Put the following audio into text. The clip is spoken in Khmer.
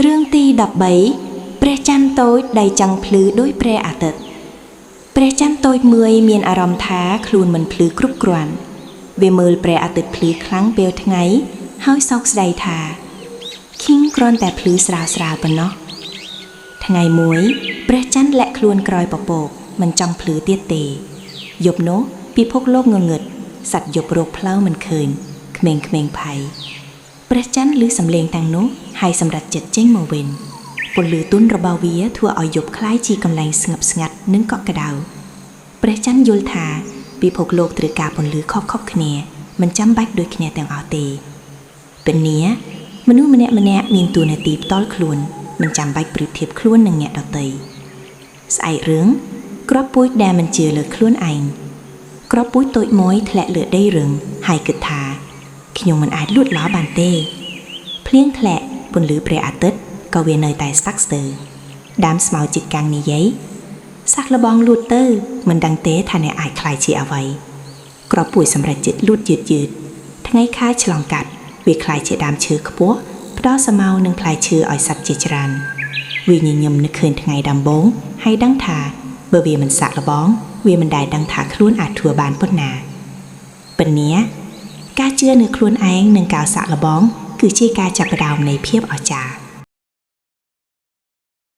រឿងទី13ព្រះច័ន្ទតូចដែលចង់ភ្លឺដោយព្រះអាទិត្យព្រះច័ន្ទតូចមួយមានអារម្មណ៍ថាខ្លួនមិនភ្លឺគ្រប់គ្រាន់វាមើលព្រះអាទិត្យភ្លឺខ្លាំងពេលថ្ងៃហើយសោកស្ដាយថាឃីងគ្រាន់តែភ្លឺស្រាលស្រាលប៉ុណ្ណោះថ្ងៃមួយព្រះច័ន្ទលាក់ខ្លួនក្រោយពពកមិនចង់ភ្លឺទៀតទេយប់នោះពិភពលោកងងឹតសត្វយប់រកផ្លូវមិនឃើញក្មេងៗភ័យ ព្រះច័ន្ទឮសំឡេងទាំងនោះហើយសម្រេចចិត្តចេញមកវិញពន្លឺទុនរបស់វាធ្វើឲ្យយប់คล้ายជាកន្លែងស្ងប់ស្ងាត់និងកក់ក្ដៅព្រះច័ន្ទយល់ថាពិភពលោកត្រូវការពន្លឺខុសៗគ្នាមិនចាំបាច់ដូចគ្នាទាំងអស់ទេពនីមនុស្សម្នាក់ៗមានតួនាទីផ្ទាល់ខ្លួនមិនចាំបាច់ប្រៀបធៀបខ្លួននឹងអ្នកដទៃស្អែករឿងគ្រាប់ពូជដែលមិនជឿលើខ្លួនឯងគ្រាប់ពូជតូចមួយធ្លាក់លើដីរឹងហើយគិតថាខ្ញុំមិនអាចលូតលាស់បានទេ ភ្លៀងធ្លាក់ពន្លឺព្រះអាទិត្យក៏វានៅតែសាក់ស្ទើរដើមស្មៅជិតកាំងនិយាយសាក់លបងលូតទៅមិនដឹងទេថាអ្នកអាចក្លាយជាអ្វីក្របពួយសម្រាប់ចិត្តលូតយឺតយឺតថ្ងៃខែឆ្លងកាត់វាក្លាយជាដើមឈើខ្ពស់ផ្ដល់ស្រមៅនិងផ្លែឈើឲ្យសត្វជាច្រើនវាញញឹមនឹកឃើញថ្ងៃដំបូងហើយដឹងថាបើវាមិនសាក់លបងវាមិនដែលដឹងថាខ្លួនអាចធ្វើបានប៉ុណ្ណាពន្ញាការជឿលើខ្លួនឯងនិងការសាក់លបងគឺជាការចាប់ផ្ដើមនៃភាពអស្ចារ្យ។